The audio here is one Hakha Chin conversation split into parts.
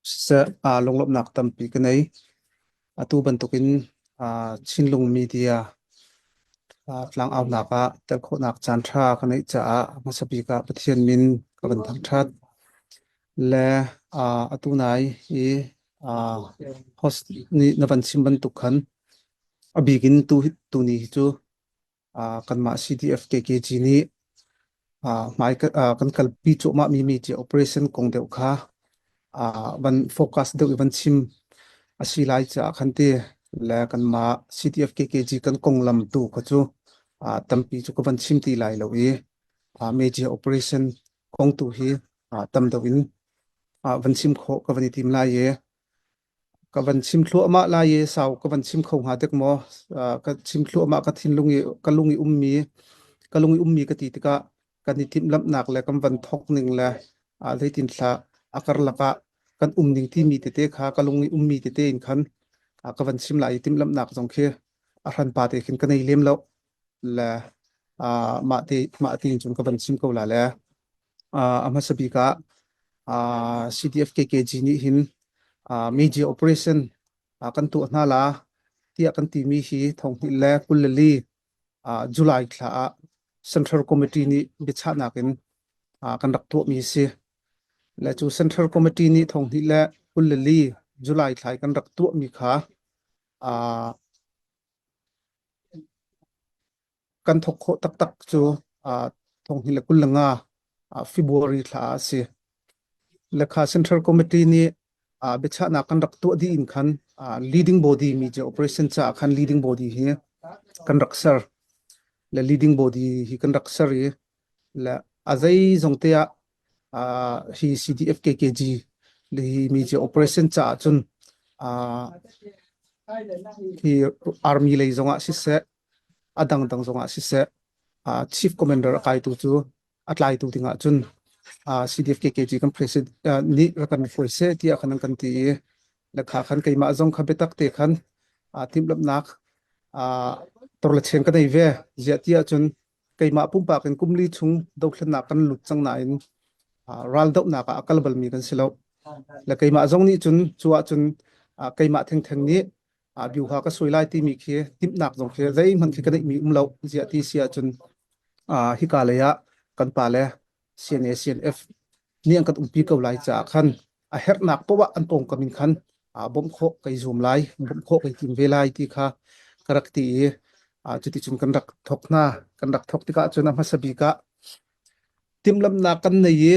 Siseh, aa lunglawmhnak tampi ka nei. Atu bantukin aa Chinlung Media aa tlangaunak ah tel khawhnak caanṭha ka neih caah hmasa bik ah Pathian min ka van thangṭhat. Le aa atu nai i aa host nih na van chim bantuk khan a bik in tu tuni hi cu kanmah CDF KKG nih hmai kan kalpi cuahmah mi mi ci operation kong deuh kha van focus deuh i van chim a si lai caah khan ti le kanmah CDF KKG kan konglam tu kha cu tampi cu ka van chim ti lai lo i major operation kong tu hi tam deuh in van chim khawh ka van i tim lai i Ka van chim thluahmah lai i sau ka van chim kho hnga dek maw? Ka chim thluahmah ka thinlung i ka lung i ummi ka lung i ummi ka ti tikah kan i timhlamhnak le kan van thawk ning le zeitin thla a karlak ah kan um ning timi tete kha ka lung i ummi tete in khan ka van chim lai i timhlamhnak zong khi a hranpa te khin ka nei lem lo le mah te mah ti in cun ka van chim ko la le a hmasa bik ah CDF KKG nih hin media operation kan tuah hna la tiah kan timi hi thonghnih le 24 July thla ah Central Committee nih biachahnak in kan rak tuahmi a si. Le cu Central Committee nih thonghnih le 24 July thla i kan rak tuahmi kha kan thawk khawh taktak cu thonghnih le 25 February thla ah a si. Lekha Central Committee nih biachahnak kan rak tuah dih in khan leading body mi cu operation caah khan leading body hi kan rak ser. Le leading body hi kan rak ser i le a zeizong te ah hi CDF KKG le hi mi cu operation caah cun hi army lei zongah siseh a dangdang zongah siseh chief commander a kaitu cu a tlaitu dingah cun CDF KKG kan president nih rak kan hruai seh tiah khan an kan ti i le kha khan keimah zong kha biatak te khan timhlamhnak torlecheng ka nei ve ziah ti ahcun keimah pumpak in kumli chung dothlennak kan lut cang nain raldohnak ah a kal balmi kan si lo le keimah zong nih cun cu ahcun keimah thengtheng nih biuha ka suai lai timi khi timhnak zong khi zeihmanh khi ka neihmi um lo ziah ti si ahcun hika lei ah kan pa le CNA CNF nih an kan umpi ko lai caah khan a herhnak poah an pawngkam in khan bawmh khawh kai zuam lai bawmh khawh kai tim ve lai ti kha ka rak ti i cuticun kan rak thok hna kan rak thok tikah cun a hmasa bik ah timhlamhnak kan nei i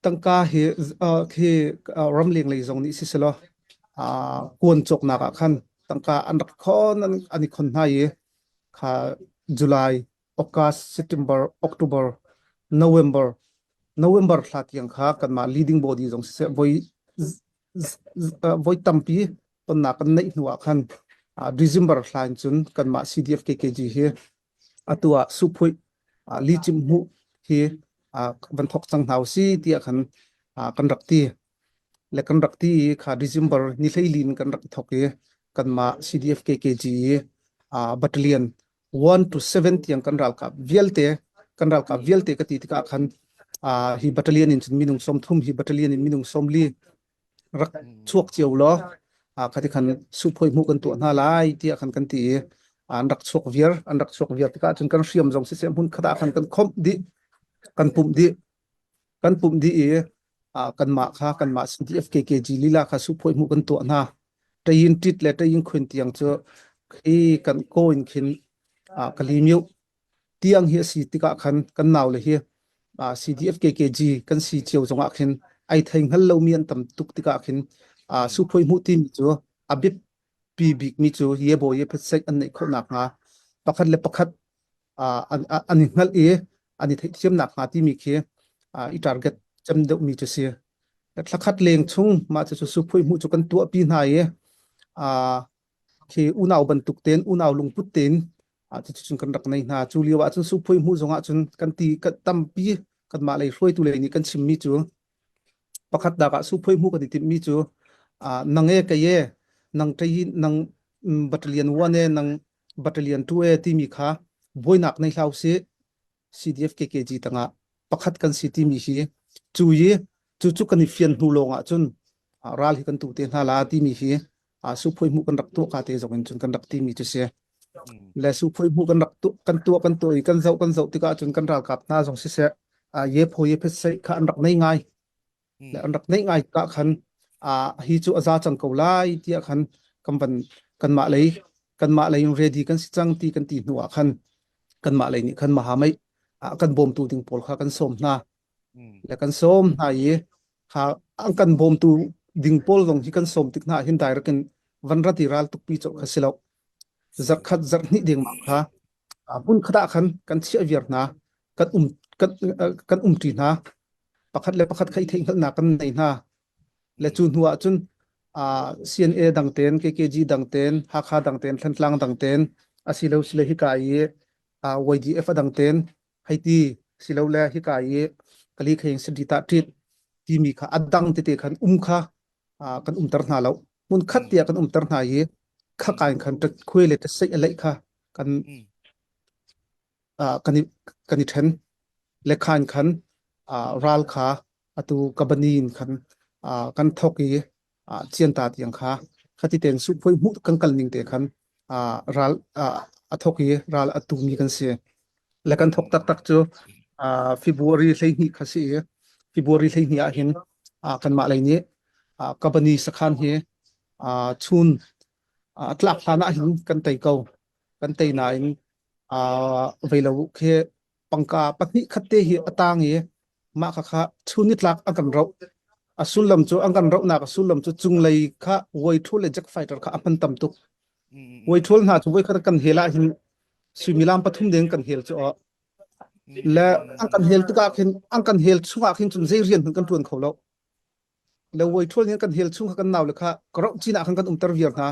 tangka hi khi ramleng lei zong nih siselaw kuan cawknak ah khan tangka an rak khon an i khon hna i kha July, August, September, October, November, November thla tiang kha kanmah leading body zong siseh voi voi tampi tonnak kan neih hnu ah khan December thla in cun kanmah CDF KKG hi atu ah suphuih licim hmuh hi van thok cang hna usih tiah khan kan rak ti le kan rak ti i kha December ni 14 in kan rak thok i kanmah CDF KKG i battalion 1 to 7 tiang kan ralkap vialte kan ralkap vialte ka ti tikah khan hi battalion in cun minung 30 hi battalion in minung 40 rak chuak cio law khati khan suphoi hmuh kan tuah hna lai tiah khan kan ti i an rak chuak viar an rak chuak viar tikah cun kan hriam zong siseh hmun khat ah khan kan khomh dih kan pumh dih kan pumh dih i kanmah kha kanmah CDFKKG lila kha suphoi hmuh kan tuah hna tayin tit le tayin khuen tiang cu khi kan ko in khin kalimiu tiang hi a si tikah khan kan naule hi CDF KKG kan si cio zongah khin ai thei hngal lomi an tam tuk tikah khin suphoi hmuh timi cu a biapi bikmi cu yebo ye phet an neih khawh nakhnga pakhat le pakhat an i hngalh i an i theihthiam nakhnga timi khi i target cem deuhmi cu si. Thlakhat leng chung mah cu suphoi hmuh cu kan tuahpi hna i khi unau bantuk tein unau lungput tein cuticun kan rak nei hna. Cu lio ahcun suphui hmuh zong ahcun kan ti kan tampi kanmah lei hruaitu lei nih kan chimmi cu pakhat dak ah suphui hmuh kan i timhmi cu nang e kei e nang ṭei nang battalion 1 e nang battalion 2 e timi kha buainak nei hlah usih CDF KKG tangah pakhat kan si timi hi cu i cu cu kan i fian hnu lawng ahcun. ral hi kan tu te hna la timi hi suphoi hmuh kan rak tuah ka te zong in cun kan rak timi cu si. Le suphoi hmuh kan rak tu kan tuah kan tuah i kan zoh kan zoh tikah cun kan ralkap hna zong siseh ye pho ye phet sei kha an rak nei ngai. Le an rak nei ngai tikah khan hi cu a za cang ko lai tiah khan kan van kanmah lei kanmah lei in ready kan si cang ti kan ti hnu ah khan kanmah lei nih khan mahamei kan bawmtu ding pawl kha kan sawm hna. Le kan sawm hna i kha an kan bawmtu ding pawl zong hi kan sawm tik hna hin direct in van rat i ral tukpi cawh kha si lo. Zarkhat zarhnih ding mah kha hmun khat ah khan kan chiah viar hna kan um kan kan umṭi hna pakhat le pakhat kha i theihhngalhnak kan nei hna le cu hnu ah cun CNA dang ten KKG dang ten Hakha dang ten Thantlang dang ten asilo sile hika i YDF dang ten hei ti silole hika i kali kheng sadi ta ṭit timi kha a dang tete khan um kha kan umter hna lo hmun khat tiah kan umter hna i khaka in khan khuai le sei a leih kha kan kan i kan i ṭhen le khan khan ral kha atu kabani in khan kan thok i cianta tiang kha khati ten su phoi hmuh kan kal ning te khan ral a thok i ral a tumi kan si le kan thok taktak cu February 12 kha si i February 12 ah hin kanmah lei nih kabani sakhan hi chun tlak hlan ah hin kan tei ko kan tei nain veilo khi pangka pahnih khat te hi a tang i mah kha kha chun nitlak an kan roh a sullam cu an kan rohnak a sullam cu cunglei kha voi thul le jet fighter kha a hman tam tuk voi thul hna cu voi khat kan hel ah hin suimilam pathum deng kan hel cu aw le an kan hel tikah khin an kan hel chungah khin cun zei rian hmanh kan tuan kho lo le voi thul nih kan hel chung kha kan nau le kha ka roh chin ah khan kan umter viar hna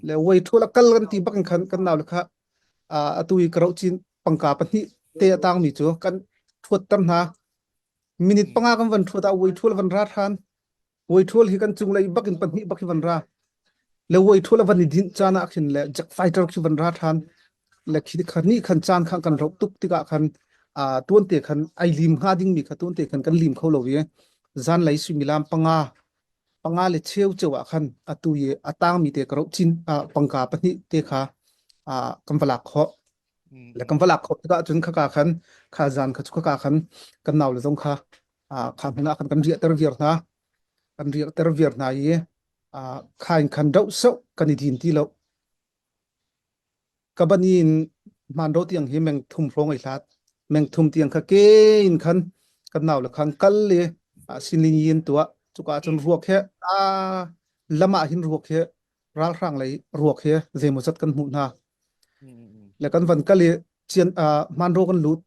le voi thul a kal kan ti bak in khan kan nau le kha atu i ka roh chin pangka pahnih te a tang mi cu kan thuatter hna minute panga kan van thuat ah voi thul van ra than voi thul hi kan cung lei bak in pahnih bak hi van ra le voi thul a van i dinh caan ah khin le jet fighter khi van ra than le khi kha ni khan caan kha kan roh tuk tikah khan tuan te khan ai lim hnga ding mi kha tuan te khan kan lim kho lo i zan lei suimilam panga panga le cheu cheu ah khan atu i a tang mi te ka roh chin pangka pahnih te kha kan va lak khawh le kan va lak khawh tikah cun khaka khan kha zan kha chu khaka khan kan nau le zong kha kha hmun ah khan kan riah ter viar hna kan riah ter viar hna i kha in khan doh soh kan i din ti lo Ka ban in hmanro tiang hi meng thum hrawng ai hlat. Meng thum tiang kha ke in khan kan nau le khan kal le sinling yin tuah. Cuka cun ruak he a lam ah hin ruak he ralhrang lei ruak he zeimawzat kan hmuh hna. Le kan van kal i cian hmanro kan lut.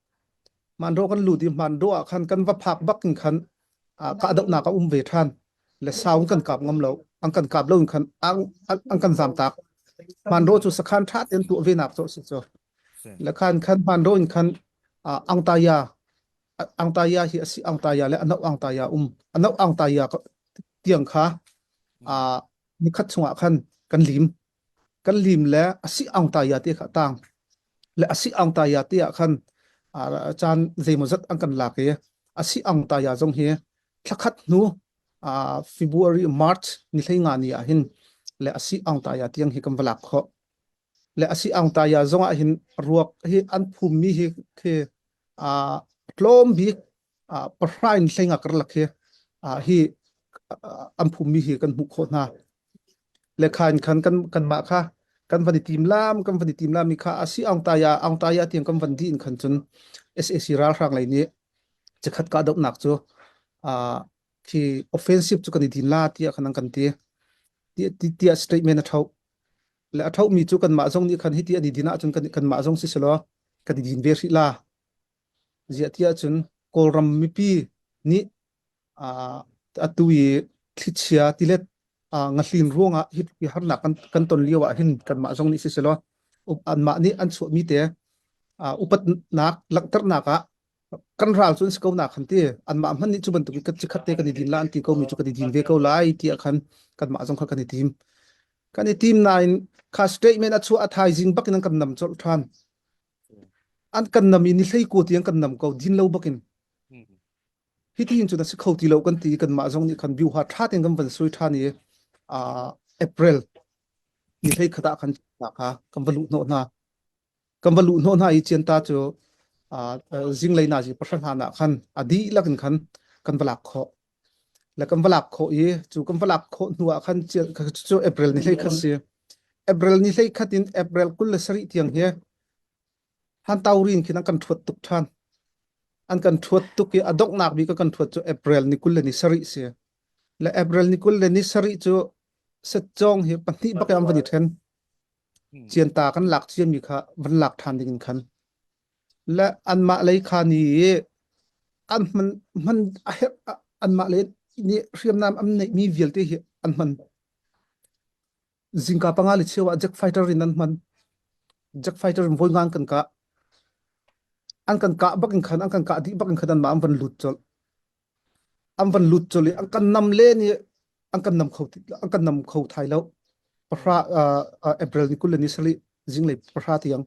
Hmanro kan lut i hmanro ah khan kan va phak bak in khan kahdohnak a um ve ṭhan. Le sau in kan kap ngam lo. An kan kap lo in khan an kan zam tak. Hmanro cu sakhan ṭha tein tuah ve nak cu si cu. Le khan khan hmanro in khan angtaya angtaya hi asi angtaya le anau angtaya um anau angtaya tiang kha nikhat chungah khan kan lim kan lim le asi angtaya te kha tang le asi angtaya te ah khan caan zeimawzat an kan lak i asi angtaya zong hi thlakhat hnu February March ni hlei nga ni ah hin le asi angtaya tiang hi kan va lak khawh le asi angtaya zong ah hin ruak hi an phummi hi khi tlawm bik pahra in hlei nga karlak hi hi an phummi hi kan hmuh khawh hna le khan khan kan kanmah kha kan van i tim lam kan van i tim lam mi kha asi aung taya aung taya tiang kan van di in khan cun SAC ralhrang lei nih chikhat ka dohnak cu khi offensive cu kan i din la tiah khan an kan ti tiah statement a tho le a tho mi cu kanmah zong nih khan hiti an i din ahcun kan kanmah zong si selaw kan i din ve hrih la ziah tiah cun Kawlram mipi nih atu i thlichia tilet ngahlin ruangah hi tluk i harnak kan kan ton lio ah hin kanmah zong nih siselaw anmah nih an chuahmi te upatnak langhternak ah kan ral cu an si ko na khan ti anmah hmanh nih cu bantuk in chikhat te kan i din la an ti ko mi cu kan i din ve ko lai tiah khan kanmah zong kha kan i tim kan i tim nain kha statement a chuah a thaizing bakin an kan nam colh ṭhan an kan nam i ni hlei ko tiang kan nam ko din lo bakin. Hi ti hin cun a si kho ti lo kan ti kanmah zong nih khan biuha ṭha tein kan van sui ṭhan i April ni hlei khat ah khan kha kan va luh hnawh hna. Kan va luh hnawh hna i Cianta cu zinglei nazi pahra hlan ah khan a dihlak in khan kan va lak khawh. Le kan va lak khawh i cu kan va lak khawh hnu ah khan cu April ni hlei khat si. April ni hlei khat in April 27 tiang hi Han taurin khin an kan ṭhuat tuk ṭhan. An kan ṭhuat tuk i a donghnak bik a kan ṭhuat cu April ni 27 si. Le April ni 27 cu setcawng hi pahnih bak an van i ṭhen. Cianta kan lak ciami kha van lak ṭhan ding in khan. Le anmah lei kha ni i an hman hman a herh anmah lei nih hriamnam an neihmi vialte hi an hman. Zingka panga le cheu ah jet fighter in an hman. Jet fighter in voi ngang kan kah. An kan kah bak in khan an kan kah dih bak in khan anmah an van lut colh. An van lut colh i an kan nam len i an kan nam kho an kan nam kho thai lo. Pahra uh, uh, April ni kul le ni sarih zinglei pahra tiang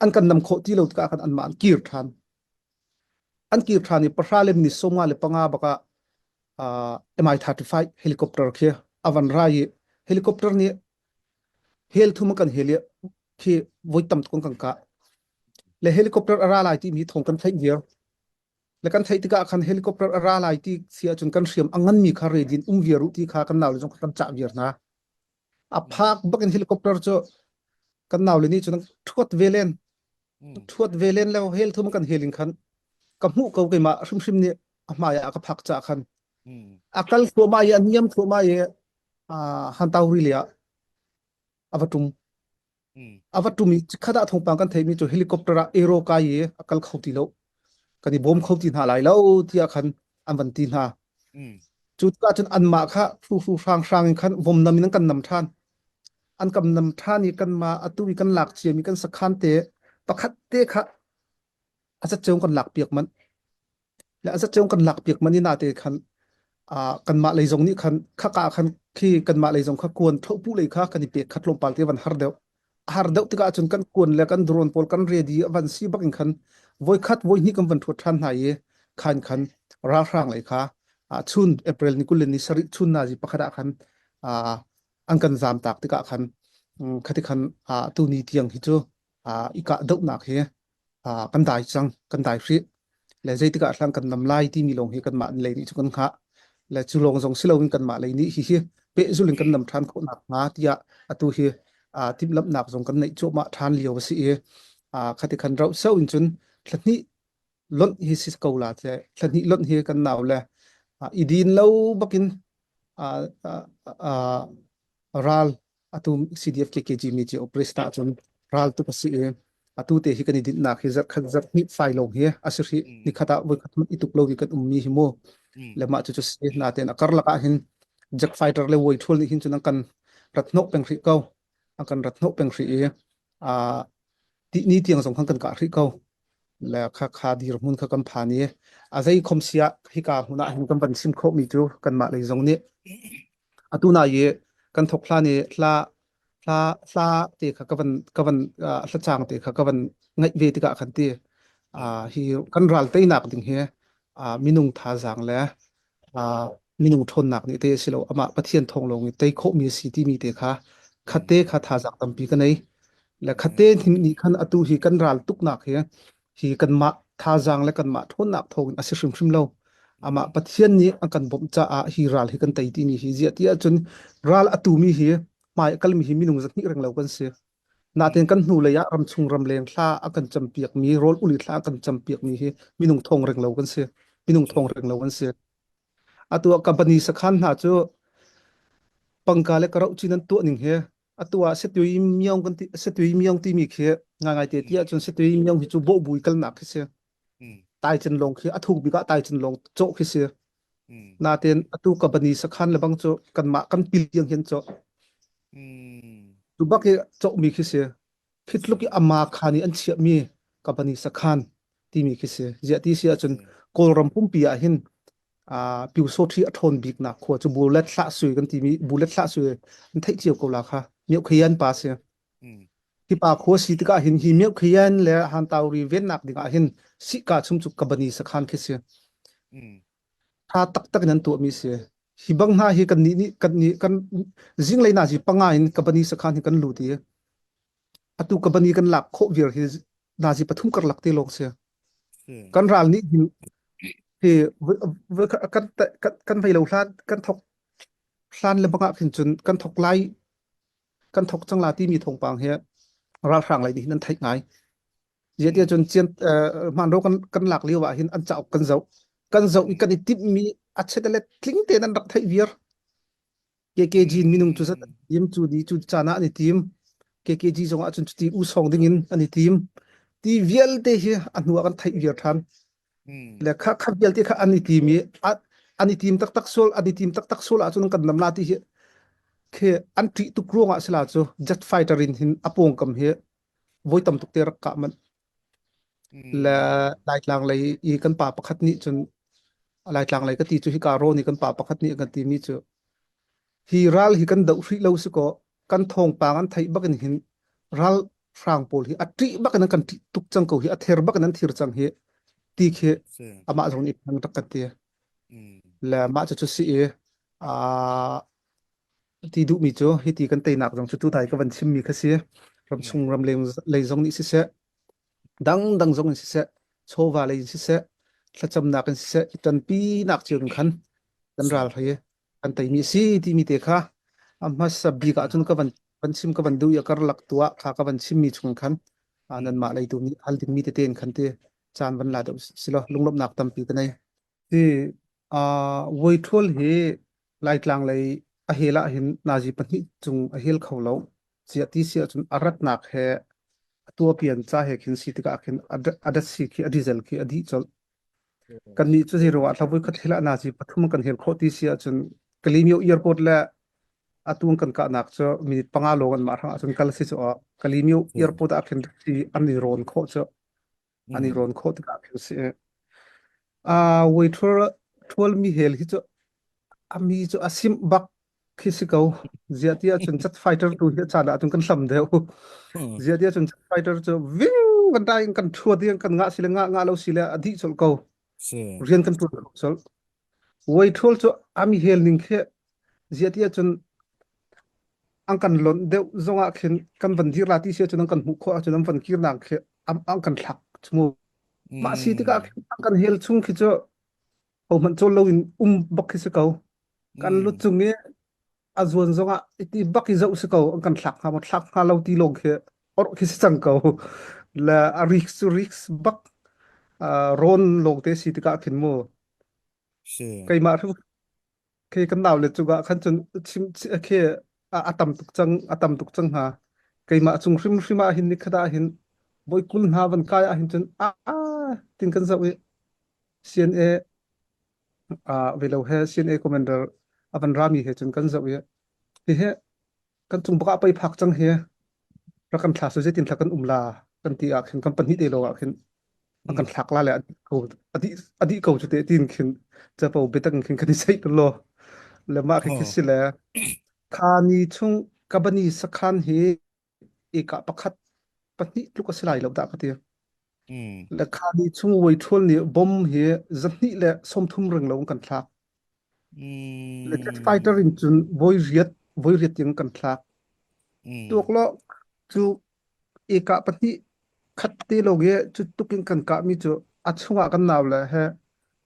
an kan nam khawh ti lo tikah khan anmah an kir ṭhan. An kir ṭhan i pahra le ni sawmnga le panga bak ah uh, Mi-35 helicopter khi a van ra i helicopter nih hel thum kan hel i khi voi tam tuk kan kah. Le helicopter a ra lai timi thawng kan theih viar. Le kan theih tikah khan helicopter a ra lai ti si ahcun kan hriam a nganmi kha ready in um viar u ti kha kan nau le zong kan cah viar hna. A phak bak in helicopter cu kan nau le nih cun thuat ve len thuat ve len lo hel thum kan hel in khan ka hmuh ko keimah hrimhrim nih a hmai ah ka phak ca khan a kal thluahmah i a niam thluahmah i han tauri le ah a va tum A va ṭum i chikkhat ah thawngpang kan theihmi cu helicopter ah aero kai i a kal kho ti lo. Kan i bawm kho ti hna lai lo tiah khan an van ti hna. Cu tikah cun anmah kha hruhru hranghrang in khan vomnam in an kan nam ṭhan. An kan nam ṭhan i kanmah atu i kan lak ciami kan sakhan te pakhat te kha a zatceung kan lak piak manh. Le a zatceung kan lak piak manh i nate khan kanmah lei zong nih khan khaka khan khi kanmah lei zong kha kuan thopu lei kha kan i pek kha tlawmpal te van har deuh. A har deuh tikah cun kan kuan le kan drone pawl kan ready a van si bak in khan voi khat voi hnih kan van thuat ṭhan hna i khan khan ralhrang lei kha chun April ni kul le ni sarih chun nazi pakhat ah khan an kan zam tak tikah khan khati khan tu ni tiang hi cu i kah dohnak hi kan dai cang kan dai hrih le zeitik ah hlang kan nam lai timi lawng hi kanmah lei nih cu kan hngah le cu lawng zong si loin kanmah lei nih hihi pehzul in kan nam ṭhan khawh nak hnga tiah atu hi timhlamhnak zong kan neih cuahmah ṭhan lio a si i khati khan rauh seuh in cun thla hnih lonh hi si ko la te thla hnih lonh hi kan nau le i din lo bakin ral atu CDF KKG mi ci operation ah cun ral tuk a si i atu te hi kan i dinhnak hi zarh khat zarh hnih fai lawng hi a si hrih nikhat ah voikhat hmanh i tuk lo i kan ummi hi mu le mah cu cu si natein a karlak ah hin jet fighter le woi thul nih hin cun an kan rat hnawh peng hrih ko an kan rat hnawh peng hrih i a ti ni tiang zong khan kan kah hrih ko le kha kha dirhmun kha kan phan i a zei khom sia hika hmun ah hin kan van sim khawh mi cu kanmah lei zong nih atu na i kan thok hlan i hla hla hla te kha ka van ka van hla chang te kha ka van ngaih ve tikah khan ti hi kan ral teinak ding hi minung thazaang le minung ṭhawnnak nih te si lo amah Pathian thawng lawng i tei khawhmi a si timi te kha khatte kha thazaang tampi ka nei le khatte nih khan atu hi kan ral tuknak hi hi kanmah thazaang le kanmah ṭhawnnak thawngin a si hrimhrim lo amah Pathian nih a kan bawmh caah hi ral hi kan tei timi hi ziah ti ahcun ral a tumi hi hmai a kalmi hi minung zahnih reng lo kan si Natin kan hnulei ah ramchung ramleng thla a kan campiakmi rawl uli thla a kan campiakmi hi minung thong reng lo kan si minung thong reng lo kan si Atu ah company sakhan hna cu pangka le karo cin an tuah ning hi atu ah setui myong kan ti setui myong timi khi ngai te ti ahcun setui myong hi cu bawhbui kalnak khi si. Tai cin lawng khi a thuk bik ah tai cin lawng cawh khi si. Natin atu company sakhan le bang cu kanmah kan pil tiang hin cawh. Tu bak hi cawhmi khi si. Khi tluk i ama khan i an chiahmi company sakhan timi khi si. Ziah ti si ahcun Kawlram pumpi ah hin Pyusawṭhi a ṭhawn biknak khua cu Bulet Hlah Sui kan timi Bulet Hlah Sui an theih cio ko la kha. Myohkhayan pa si. Hi pa khua si tikah hin hi Myohkhayan le Hantauri vennak dingah hin sihka chung cu company sakhan khi si. Tha taktak in an tuahmi si. Hi bang hna hi kan nih nih kan nih kan zinglei nazi panga in kabani sakhan hi kan lut i atu kabani kan lak khawh viar hi nazi pathum karlak te lawng si. Kan ral nih hin hi kan kan kan vei lo hlan kan thok hlan le bangah khin cun kan thok lai kan thok cang la timi thawngpang hi ralhrang lei nih hin an theih ngai. Ziah cun cian hmanro kan kan lak lio ah hin an cauk kan zoh. Kan zoh i kan i timhmi a chet le tling tein an rak theih viar. KKG minung cu zat an tim cu ni cu caan ah an i tim. KKG zong ah cun cuti u song ding in an i tim. Ti vialte hi a hnu ah kan theih viar than. Le kha kha vialte kha an i tim i an i tim taktak sual an i tim taktak sual ahcun kan nam la ti hi khi an ṭih tuk ruangah sila cu jet fighter in hin a pawngkam hi voi tam tuk te rak kah manh. Le Laitlang lei i kan pa pakhat nih cun Laitlang lei ka ti cu hika rawn i kan pa pakhat nih a kan timi cu hi ral hi kan doh hrih lo si kaw kan thawngpang an theih bak in hin ral hrang pawl hi a ṭih bak in an kan ṭih tuk cang ko hi a ther bak in an thir cang hi ti khi amah zong nih an rak kan ti. Le mah cu cu si i ti duhmi cu hiti kan teinak zong cu tutai ka van chimmi kha si. Ramchung ramleng lei zong nih siseh, dangdang zong in siseh, chawva lei in siseh, thlacamnak in siseh, i ṭanpinak cio in khan kan ral hi kan teimi a si timi te kha a hmasa bik ahcun ka van van chim ka van duh i a karlak tuah kha ka van chimmi chung khan nanmah lei tu nih hal dingmi tete in khan ti caan van la deuh silo lunglawmhnak tampi ka nei. Hi voiṭhual hi Laitlang lei a hel ahhin nazi pahnih cung a hel kho lo. Ziah ti si ahcun a ratnak he a tuapian ca he khin si tikah khin a datsi khi a diesel khi a dih colh. Kannih cu zero ah thla voikhat hel ah nazi pathum kan hel khawh ti si ahcun Kalemyo Airport le atu kan kahnak cu minute panga lawng an mah hrang ahcun kal si cu Kalemyo Airport ah khin an i rawn khawh cu. An i rawn khawh tikah khin si. Voi ṭhual mi hel hi cu a mi cu a simh bak khi si ko. Ziah ti ahcun jet fighter tu hi a caan ahcun kan hlam deuh. Ziah ti ahcun jet fighter cu ving kan dai in kan ṭhuat i kan ngah si le ngah ngah lo si le a dih colh ko. Rian kan ṭuan kho colh. Voi ṭhual cu a mi hel ning khi ziah ti ahcun an kan lonh deuh zongah khin kan van dir la ti si ahcun an kan hmuh khawh ahcun an van kirnak khi an kan thlak chu mah si tikah an kan hel chung khi cu hohmanh cawl loin um bak khi si ko kan lut cung i a zuan zongah iti bak i zoh si ko an kan thlak hnga maw thlak hnga lo ti lawng khi orh khi si cang ko le a risk cu risk bak rawn lawng te si tikah khin mu keimah hrim Khi kan naule cungah khan cun chim khi a tam tuk cang a tam tuk cang hna. Keimah cung hrimhrim ah hin nikhat ah hin voi 20 hna van kai ah hin cun a tin kan zoh i CNA velo he CNA commander a van rami he cun kan zoh i hihi kan cung bak ah pei phak cang hi rak kan thla su zeitin thla kan um la kan ti ah khin kan pahnih te lawng ah khin an kan thlak la le a dih ko a dih ko cu te tin khin capo biatak khin kan i ceih law le mah khi khi si le kha ni chung kabani sakhan hi eka pakhat pahnih tluk a si lai lo dah ka ti le kha ni chung wei thul nih bom hi zahnih le 30 ring lo kan thlak le jet fighter in cun voi riat voi riat tiang kan thlak tuak lo cu eka pahnih khat te lawng i cu tuk in kan kahmi cu a chungah kan nau le he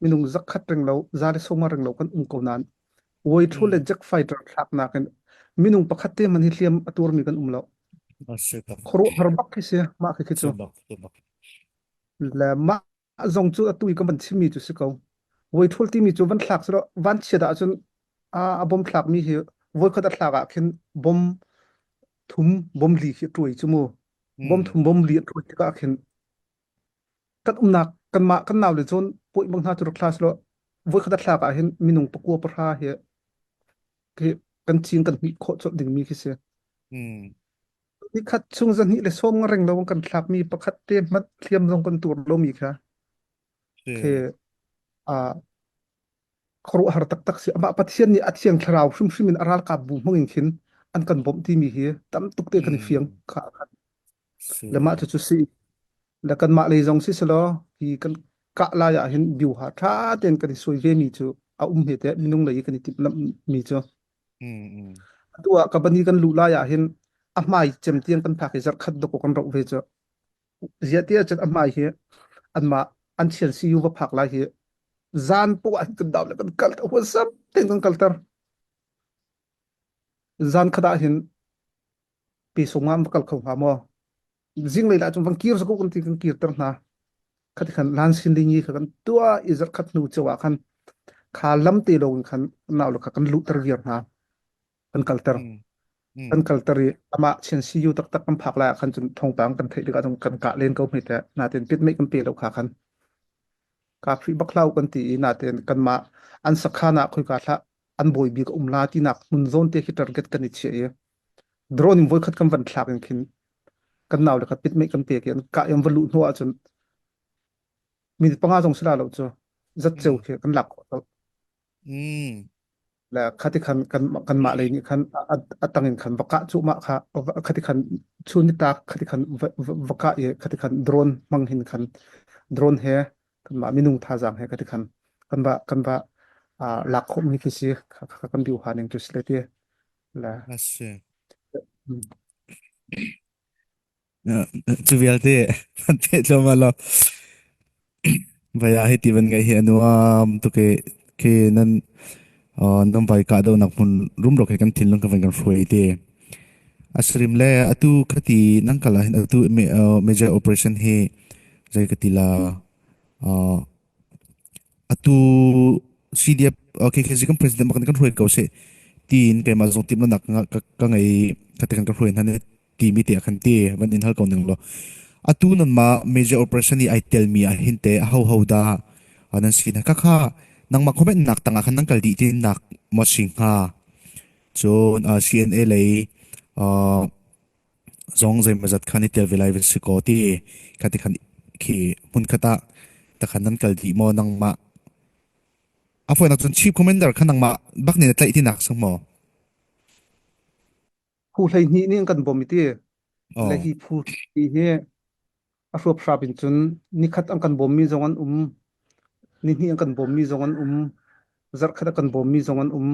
minung zakhat ring lo za le sawma ring lo kan um ko nain Waiṭhu le Jack fighter thlaknak in minung pakhat te hmanh hi hliam a tuarmi kan um lo. Khuaruahhar bak khi si mah khi khi cu. Le mah zong cu atu i ka van chimmi cu si ko. Voithul timi cu van thlak silo van chiat ahcun a a bom thlakmi hi voikhat a thlak ah khin bom thum bom li khi a ṭuai cu mu. Bom thum bom li a ṭuai tikah khin kan umnak kanmah kan nau le cun puai bang hna cu rak thla silo voikhat a thlak ah hin minung pakua pahra hi khi kan cing kan hmih khawh colh dingmi khi si. Nikhat chung zahnih le sawm nga reng lo kan thlakmi pakhat te hmanh hliam zong kan tur lomi kha khi a khuaruahhar taktak si. Amah Pathian nih a thiang thlarau hrimhrim in a ralkap bu hmang in khin an kan bawmh timi hi tam tuk te kan i fiang kha khan. Le mah cucu si le kanmah lei zong si selaw hi kan kah lai ah hin biuha ṭha tein kan i suai ve mi cu a. a um he te minung lei kan i timhlamh mi cu. Mm, mm. Atu ah kabani kan luh lai ah hin a hmai cem tiang kan phak i zarh khat dok kan roh ve cu. Ziah ti ahcun a hmai hi anmah an thian CU va phak lai hi zan poah ah kan dau le kan kal huasam tein kan kalter. Zan khat ah hin pe sung ah an va kal kho hnga maw? Zinglei lah cun van kir sako kan ti kan kirter hna. Khati khan lan sin ding i kha kan tuah i zarh khat hnu ceu ah khan kha lam te lawng in khan nau le kha kan luhter viar hna. Kan kalter. Mm. Mm. Kan kalter i amah chian CU taktak kan phak lai ah khan cun thawngpang kan theih tikah cun kan kah len ko hme teh. Natin pit mei kan pe lo kha khan. Ka phi bak hlau kan ti i natin kanmah an sakhan ah khoika hlah an bawi bik a um la tinak hmun zawn te khi target kan i chiah i drone in voikhat kan van thlak in khin kan nau le kha pit mei kan pek i an kah i an va luh hnu ahcun minute panga zong si la lo cu zat ceu Mm. khi kan lak khawh colh. Mm. Le khati khan kan kanmah lei nih khan a tang in khan va kah cuahmah kha khati khan chun ni tak khati khan va kah i khati khan drone hmang hin khan drone he kanmah minung thazaang he khati khan kan va kan va lak khawhmi khi si kha kan biu ha ning cu si le ti le Asi. Cu vialte an peh thluahmah lo. Vai ah hiti van ngeih hi a nuam tuk i khi nan nan vai kahdohnak hmun rumro khi kan thinlung ka van kan hruai ti. Asrim le atu khati nan kal ah hin atu major operation hi zei ka ti la atu CDF KKC kan president bak kan hruai ko seh tiin keimah zong timhnak ka ka ngei khati kan ka hruai hna ne timi te khan ti van in hal ko ning law atu nan ma major operation i ai tel mi ah hin te ho ho da nan si na ka kha nangmah comment nak tangah khan nang kal dih tin nak mo sing hnga cun CNA lei zong zeimawzat khan i tel ve lai va si ko ti kha ti khan khi hmun khat ah takhan nan kal dih maw nangmah a fawinak cun chief commander kha nangmah bak nih na tlaih ti nak sang maw? Phu 12 nih an kan bawm i ti le Oh. hi phu hi hi a hruaphrap in cun nikhat an kan bawmmi zong an um nihnih an kan bawmmi zong an um zarhkhat a kan bawmmi zong an um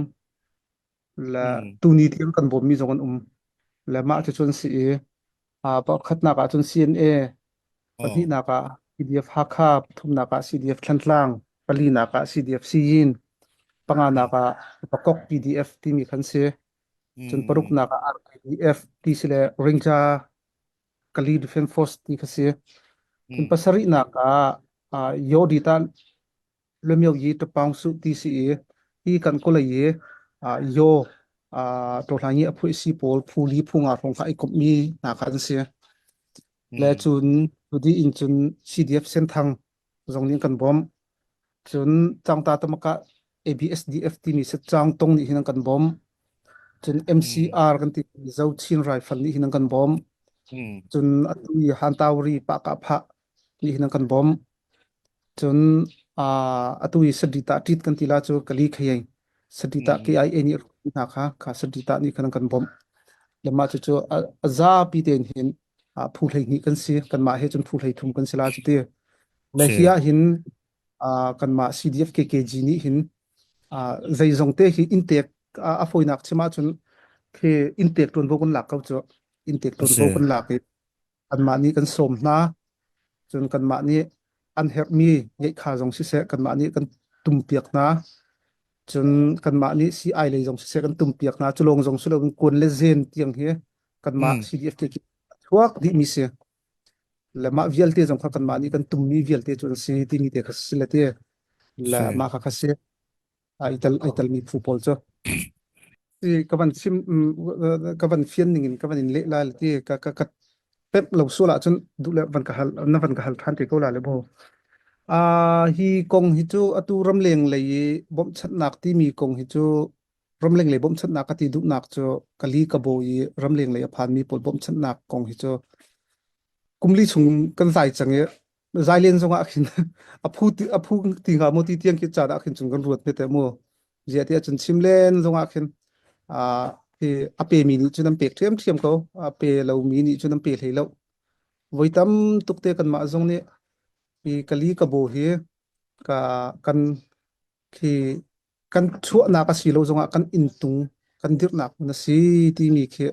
le Mm. tuni tiang kan bawmmi zong an um le mah cu cun si i pakhatnak ah cun CNA Oh. pahnihnak ah CDF Hakha pathumnak ah CDF Thantlang palinak ah CDF Siyin panganak ah Pakok PDF timi khan si cun Mm. paruknak ah RKDF ti si le Ringja Kali Defense Force ti kha si cun Mm. pasarihnak ah Yodita Lemyo yi Tapaung Suh ti si i hi kan kawlei i yaw ṭawhlang i a phuihsi pawl phu li phu nga hrawng kha ai komhmi hna kha an si. Le Mm. cun tudi in cun CDF Senthang zong nih an kan bawmh. Cun Cangta Tamaka ABSDF timi Satcaung Tong nih hin an kan bawmh. Cun Mm. MCR kan ti Zo Chin Rifle nih hin an kan bawmh. Mm. Cun atu i Hantawri Pahkahphah nih hin an kan bawmh. Cun atu i sadita ṭit kan ti la cu kali khayeng sadita Mm. KIA nih hna kha kha sadita nih khan an kan bawmh. Le mah cucu a zapi tein hin phu 12 kan si kanmah he cun phu 33 kan si la cu ti. Le Si. hi ah hin kanmah CDF KKG nih hin zeizong te hi inntek a fawinak chim ahcun khi inntek ṭuanvo kan lak ko cu inntek A ṭuanvo si. kan lak i Kanmah nih kan sawm hna. Cun kanmah nih an herhmi ngeihkha zong siseh kanmah nih kan tumpiak hna. Cun kanmah nih sii lei zong siseh kan tumpiak hna. Cu lawng zong si loin kuan le zen tiang hi kanmah Mm. CDF ke chuak dihmi si. Le mah vialte zong kha kanmah nih kan tummi vialte cu an si timi te kha si le ti. Le Si. mah kha kha si. Ai tel ai telmi phu pawl cu. Ti ka van chim ka van fian ning in ka van in leh lai ti ka ka ka pemh lo sual ahcun duh le van ka hal na van ka hal ṭhan te ko la le bo. Hi kong hi cu atu ramleng lei i bawmhchanhnak timi kong hi cu ramleng lei bawmhchanhnak ka ti duhnak cu kali ka bo i ramleng lei a phanmi pawl bawmhchanhnak kong hi cu kumli chung kan zai cang i zailen zongah khin a phu ti a phu ti hnga maw ti tiang khi caan ah khin cun kan ruat hme te mu zia ti ahcun chim len zongah khin a hi a pe mi nih cun an pek ṭhiamṭhiam ko a pe lo mi nih cun an pe hlei lo voi tam tuk te kanmah zong nih hi kali ka bo hi ka kan khi. Kan chuahnak a si lo zongah kan inntung kan dirhnak hmun a si timi khi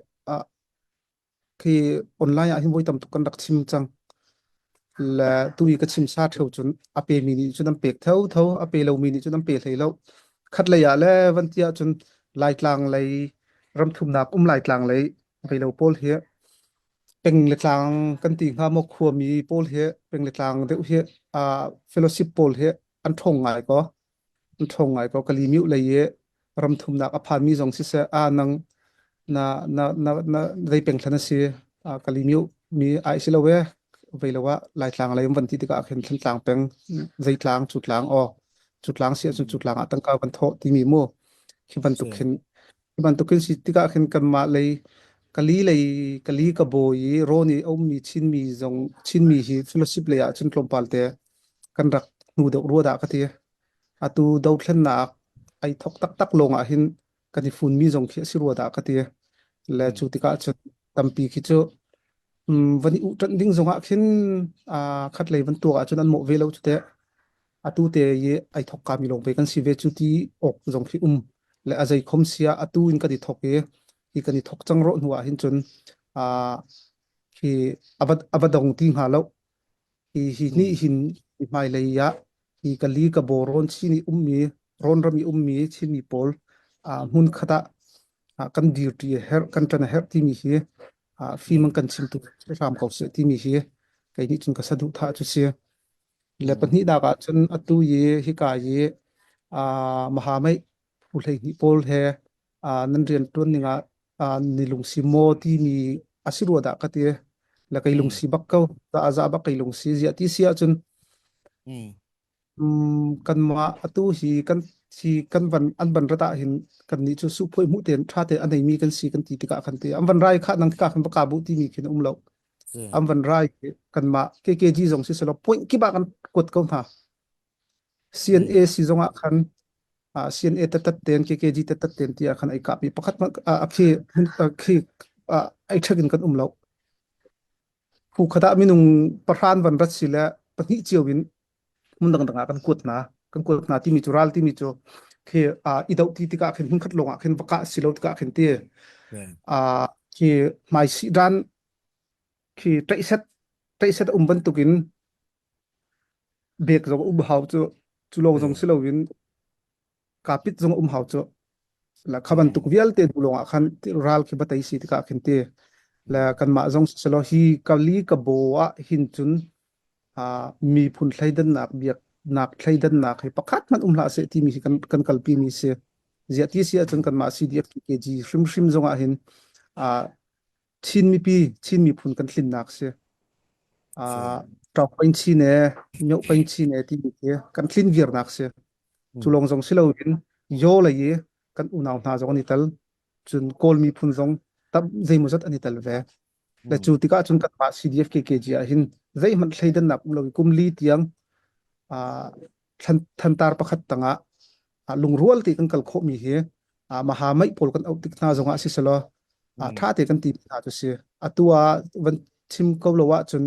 khi online ah hin voi tam tuk kan rak chim cang. Le tu i ka chim sa theo cun a pe mi nih cun an pek tho tho a pe lomi nih cun an pe hlei lo. Khat lei ah le van ti ahcun Laitlang lei ramthumnak um Laitlang lei vei lo pawl hi peng le tlang kan ti hnga maw khuami pawl hi peng le tlang deuh hi fellowship pawl hi an ṭhawng ngai ko. An ṭhawng ngai ko. Kalymyo lei i ramthumnak a phanmi zong siseh, a nang na na na na zei peng thlan a si Kalymyo mi ai si lo e vei lo ah Laitlang lei um van ti tikah khin Thlantlang peng zeitlang cu tlang aw cu tlang si ahcun cu tlang ah tangka kan thawh timi mu khi bantuk khin khi bantuk khin si tikah khin kanmah lei Kali lei Kali ka bawi i rawn i a ummi Chinmi zong Chinmi hi fellowship lei ah cun tlawmpal te kan rak hnu deuh rua dah ka ti. Atu dothlennak ai thok taktak lawng ah hin kan i funmi zong khi a si rua dah ka ti. Le cu tikah cun tampi khi cu van i uhṭanh ding zongah khin khat lei van tuak ahcun an mawh ve lo cu teh. Atu te i ai thok kami lawng ve kan si ve cu ti awk zong khi um. Le a zei khom sia atu in kan i thok i hi kan i thok cang rawh hnu ah hin cun khi a va dong ti hnga lo. Hi hi nih hin hmailei ah hi kali ka baw rawn Chin i ummi rawnram i ummi Chinmi pawl hmun khat ah kan dirṭi a herh kan ṭan a herh timi hi fim an kan chimtu hram ko seh timi hi kei nih cun ka saduhthah cu si. Le pahnihnak ah cun atu i hika i Mahamei phu 12 pawl he nan rianṭuan ning ah ni lungsi maw timi a si rua dah ka ti. Le kei lungsi bak ko. Za za bak kei lungsi ziah ti si ahcun kanmah atu hi kan hi kan van an van rat ah hin kan nih cu suhphuai hmuh tein ṭha tein a neimi kan si kan ti tikah khan ti an van rai kha nang ka khan va ka bu timi khin um lo. An van rai kanmah KKG zong si selaw point kip ah kan kuat ko hna. CNA si zongah khan CNA tatat ten KKG tatat ten tiah khan ai kap i pakhat a khi khi ai ṭhek in kan um lo. Phu khat ah minung pahran van rat si le pahnih cio in hmun dangdang ah kan kuat hna. Kan kuat hna timi cu ral timi cu khi i doh ti tikah khin hmun khat lawng ah khin va kah si lo tikah khin ti khi hmai si dan khi ṭaihset ṭaihset um bantukin Bek zong um hau cu cu lawng zong si loin kapit zong um hau cu la kha bantuk vialte hnu lawng ah khan ral khi va tei si tikah khin ti le kanmah zong selaw hi kali ka bo ah hin cun miphun thleidannak biaknak thleidannak hi pakhat hmanh um hlah seh timi hi kan kan kalpi mi si ziah ti si ahcun kanmah CDF KG hrimhrim zong ah hin Chin mipi Chin miphun kan tlinnak si ṭawk peng chin e mioh peng chin e timi khi kan tlin viarnak si. Cu lawng zong si loin Yaw lei i kan unau hna zong an i tel. Cun Kawl miphun zong tam zeimawzat an i tel ve. Le cu tikah cun kanmah CDF KKG ah hin zeihmanh thleidannak um lo i kum li tiang thantar pakhat tangah lungrual te kan kal khawhmi hi maha meih pawl kan auh tik hna zongah si selaw ṭha te kan ti hna cu si. Atu ah van chim ko lo ahcun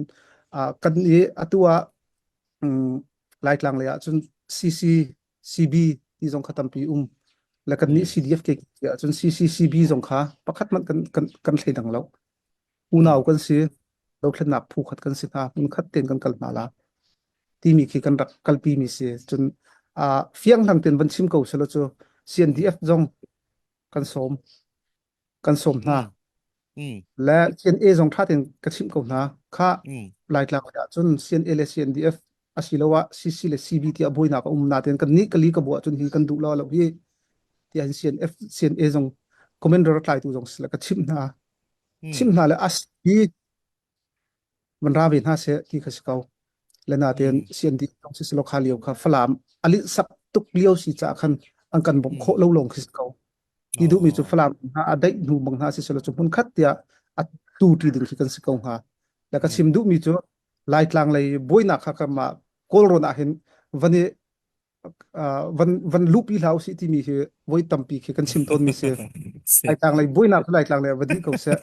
kan i atu ah Laitlang lei ahcun CC CB ti zong kha tampi um le kan nih CDF ke ahcun CCCB zong kha pakhat hmanh kan kan kan thleidang lo. Unau kan si, dothlennak phu khat kan si hna, hmun khat tein kan kal hna la timi khi kan rak kalpi mi si. Cun fiang hlang tein van chim ko selaw cu CNDF zong kan sawm kan sawm hna. Le CNA zong ṭha tein ka chimh ko hna. Kha Laitlang ah cun CNA le CNDF asiloah CC le CB tiah buainak a um nain kan nih kali ka buah cun hi kan duh lo lo hi tiah CNF CNA zong commander tlaitu zong sila ka chimh hna. Chimh hna le as hi van ra ve hna seh ti kha si ko. Le natein CND zong si silo kha lio kha Falam ali sak tuk lio si ca khan an kan bawmh khawh lo lawng khi si ko. Ti duhmi cu Falam hna a daih hnu bang hna si selaw cu hmun khat tiah a tu ṭi ding khi kan si ko hnga. Le ka chim duhmi cu Laitlang lei buainak kha kanmah Kawlrawn ah hin van i van van luhpi hlah usih timi hi voi tampi khi kan chim tawnmi si. Laitlang lei buainak cu Laitlang lei ah va dih ko seh.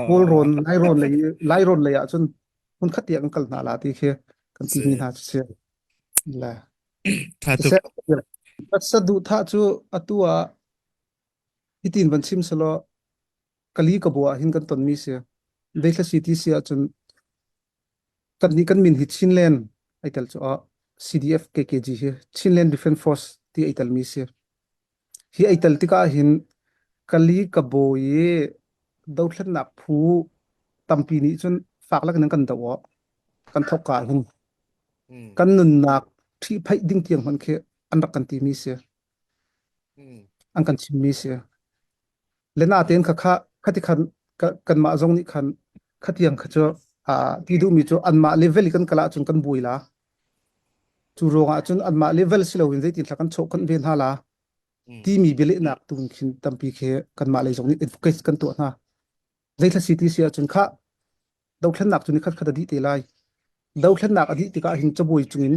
Kawlrawn Lairawn lei Lairawn lei ah cun hmun khat tiah kan kal hna la ti khi kan timi hna cu si. Le. Tha tuk. Saduhthah cu atu ah hitin van chim selaw kali ka bu ah hin kan tonmi si. Deithla si ti si ahcun kan nih kan min hi Chinland ai tel cu ah CDF KKG hi Chinland Defence Force ti ai telmi si. Hi ai tel tikah hin kali ka bawi i dothlennak phu tampi nih cun fak lakin an kan doh awh. Kan thawk ka hin kan nunnak ṭhihphaih ding tiang hmanh khi an rak kan timi si. An kan chimmi si. Le natein kha kha khati khan kanmah zong nih khan khatiang kha cu ti duhmi cu anmah level i kan kal ahcun kan buai la. Cu ruangah cun anmah level si loin zeitin thla kan chawh kan ve hna la timi bialehnak tu khin tampi khi kanmah lei zong nih advocate kan tuah hna. Zeithla si ti si ahcun kha dothlennak cu nikhat khat a dih te lai. Dothlennak a dih tikah hin cabuai cungin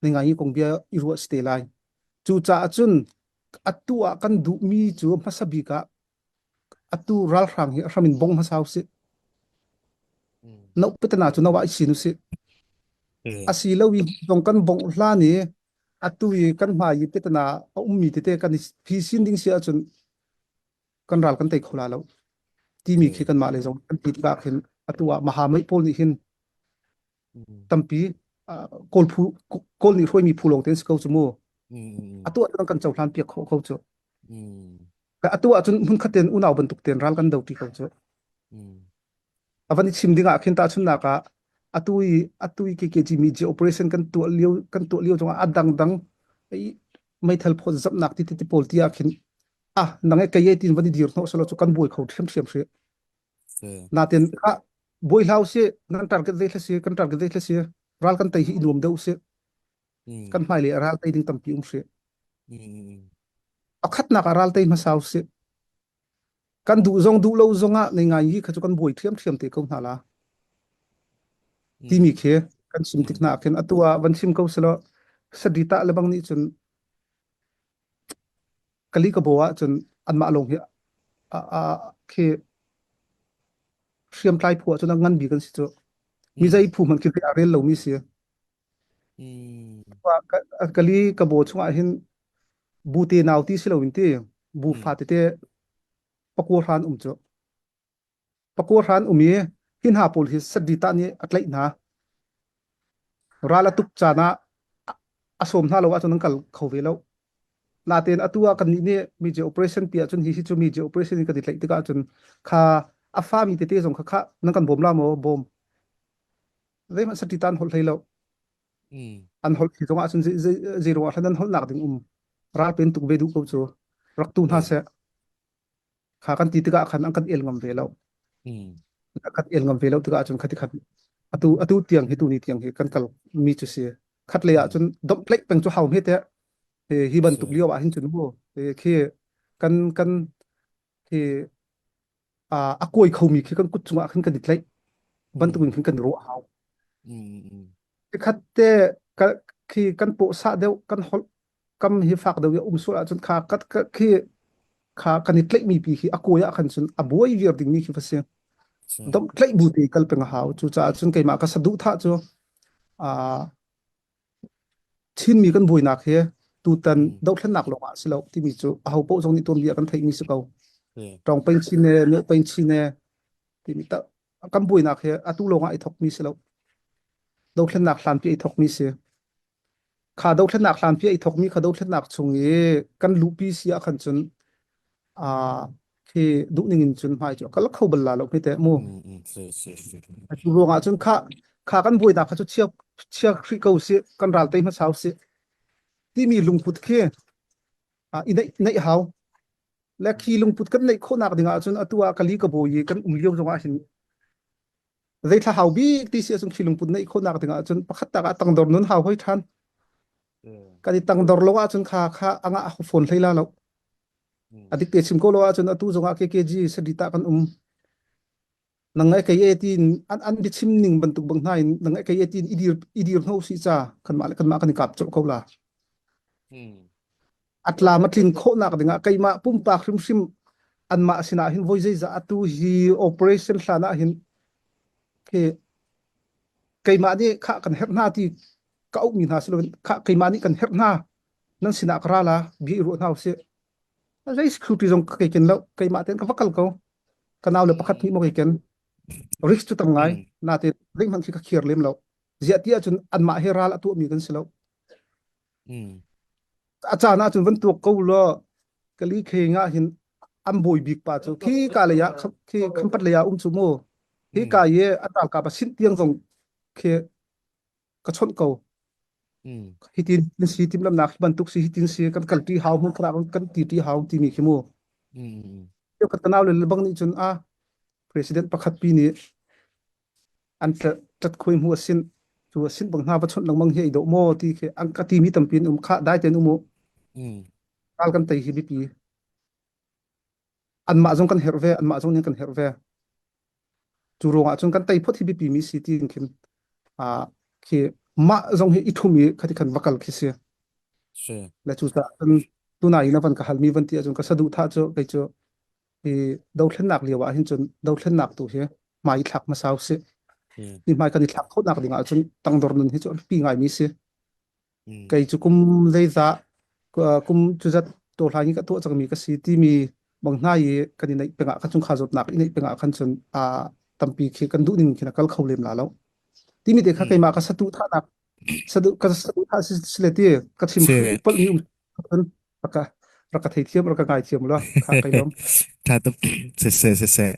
ningai kong bia i ruah si te lai. Cucaah cun atu ah kan duhmi cu hmasa bik ah atu ralhrang hi a hram in bong hmasa usih. No petana cu no ah i sin usih. Asi lo i zong kan bongh hlan i atu i kan hmai i petana a ummi tete kan i phisin ding si ahcun kan ral kan tei kho la lo timi khi kanmah lei zong kan ti tikah khin atu ah mahamei pawl nih hin tampi kawl phu kawl nih hruaimi phu lawng te si ko cu mu atu ah kan cohlan piak khawh ko cu atu ah cun hmun khat ten unau bantuk ten ral kan do ti ko cu avan i chim ding ah khin ta chunnak ah atu i atu i KKG mi operation kan tuah lio kan tuah lio zongah a dang dang meithal phawt zapnak ti ti pawl ti ah khin ah nang e kei tin van i dir hnawh salo cu kan buai kho ṭhiam ṭhiam hri natin kha buai hlau si nan target zei si kan target zei si ral kan tei hi i nuam deuh si kan hmai le ral tei ding tampi um hri pakhatnak ah ral tei hmasa si kan duh zong duh lo zong ah nei ngai hi kha cu kan buai ṭhiam ṭhiam te ko hna la timi khi kan chim tik hna khin atu ah van chim ko selo sadita le bang nih cun kali ka bo ah cun anmah lawng hi a khi hriamtlai phu ah cun a ngan bik an si cu mi zei phu hmanh khi a rel lomi si kali ka bo chungah hin bu te nau ti si loin ti bu fa tete pakua hran um cu pakua hran um i hi hna pawl hi sadita nih a tlaih hna Ral a tuk caan ah a sawm hna lo ahcun an kal kho ve lo. Natein atu ah kannih nih major operation pi ahcun hi hi cu major operation in kan i tlaih tikah cun kha a fami tete zong kha kha nan kan bawm la maw bawm. Zeihmanh sati ta an holh hlei lo. An holh hi zong ahcun zei ruang ah hlan an holhnak ding um. Ral pen tuk ve duh ko cu. Rak tu hna seh. Kha kan ti tikah khan an kan el ngam ve lo. An kan el ngam ve lo tikah cun khati khat atu atu tiang hi tu ni tiang hi kan kal mi cu si. Khat lei ah cun domhtlaih peng cu hau hme te hi bantuk lio ah hin cun mu khi kan kan khi a kuai khomi khi kan kut cungah khan kan i tlaih bantuk in khan kan ruah hau. Khat te khi kan pawh sah deuh kan holh kam hi fak deuh i um sual ahcun kha khi kha kan i tlaihmi pi khi a kawi ah khan cun a buai viar dingmi khi va si. Dom tlaih bu te kal peng a hau. Cucaah cun keimah ka saduhthah cu Chinmi kan buainak hi tutan dothlennak lawng ah si lo timi cu aho paoh zong nih tuanbia kan theihmi si ko. Tawng peng chin e, mioh peng chin e timi ta kan buainak hi atu lawng ah i thokmi si lo. Dothlennak hlanpi i thokmi si. Kha dothlennak hlanpi i thokmi kha dothlennak chung i kan luhpi si ah khan cun khi duhning in cun hmai cu a kal kho bal la lo hme teh mu. Cu ruangah cun kha kha kan buainak kha cu chia chia hrih ko si kan ral tei hmasa usih timi lungput khi i neih neih hau. Le khi lungput kan neih khawhnak ding ahcun atu ah kali ka bawi i kan um lio zongah hin zeithla hau bik ti si ahcun khi lungput neih khawhnak ding ahcun pakhat tak ah tangdor nun hau hoi ṭhan. Kan i tangdor lo ahcun kha kha anga a fawn hlei la lo. A dik te chim ko lo ahcun atu zongah KKG sadita kan um. Nang ngai kei e tin an an biachim ning bantuk bang hna in nang ngai kei e tin idir idir hno si cha kanmah le kanmah kan i kap colh ko la. Atlam a tlin khawhnak dingah keimah pumpak hrimhrim anmah sinah hin voi zeizah atu hi operation hlan ah hin khi keimah nih khah kan herh hna ti. Ka auhmi hna si loin kha keimah nih kan herh hna. Nan sinah ka ra la, bia i ruah hna usih. Zei security zong ka kei ken lo. Keimah tein ka va kal ko. Ka nau le pakhat hnih maw kei ken. Risk cu tam ngai. Natein zeihmanh khi ka khiar lem lo. Ziah ti ahcun anmah he ral a tuahmi kan si lo. A caan ahcun van tuak ko law kali kheng ah hin an bawi bik pa cu khi ka lei ah khi khampat lei ah um cu mu hi ka i an ralkap a sinh tiang zong khi ka chawnh ko hitin si timhlamnak hi bantuk si hitin si kan kalpi hau hmun khat ah kan ti ti hau timi khi mu ka tanau le bang nih cun a president pakhat pi nih an tat khui mu asin cu asin bang hna va chawnh lengmang hi ai dawh maw ti khi an ka ti mi tampi an um kha dai ten um u ral kan tei hi biapi anmah zong kan herh ve anmah zong nih kan herh ve cu ruangah cun kan tei phot hi biapi mi si ti khin a khi mah zong hi i thum i khati khan va kal khi si Si. le cu caah cun tunai in a van ka halmi van ti ahcun ka saduhthah cu kei cu hi dothlennak lio ah hin cun dothlennak tu hi hmai i thlak hmasa usih hi hmai kan i thlak khawhnak ding ahcun tangdor nun hi cu a biapi ngaimi si kei cu kum zeizah kum cuzat tawhlan i ka tuah cangmi ka si timi bang hna i kan i neih pengah kan chungkhar zawtnak i neih pengah khan cun a tampi khi kan duh ning khin a kal kho lem la lo timi te kha keimah ka satu thahnak sadu ka satu thah si sile ti ka chim palh mi um rak ka rak ka theithiam rak ka ngaithiam la kha kai lom Tha tuk se se se se.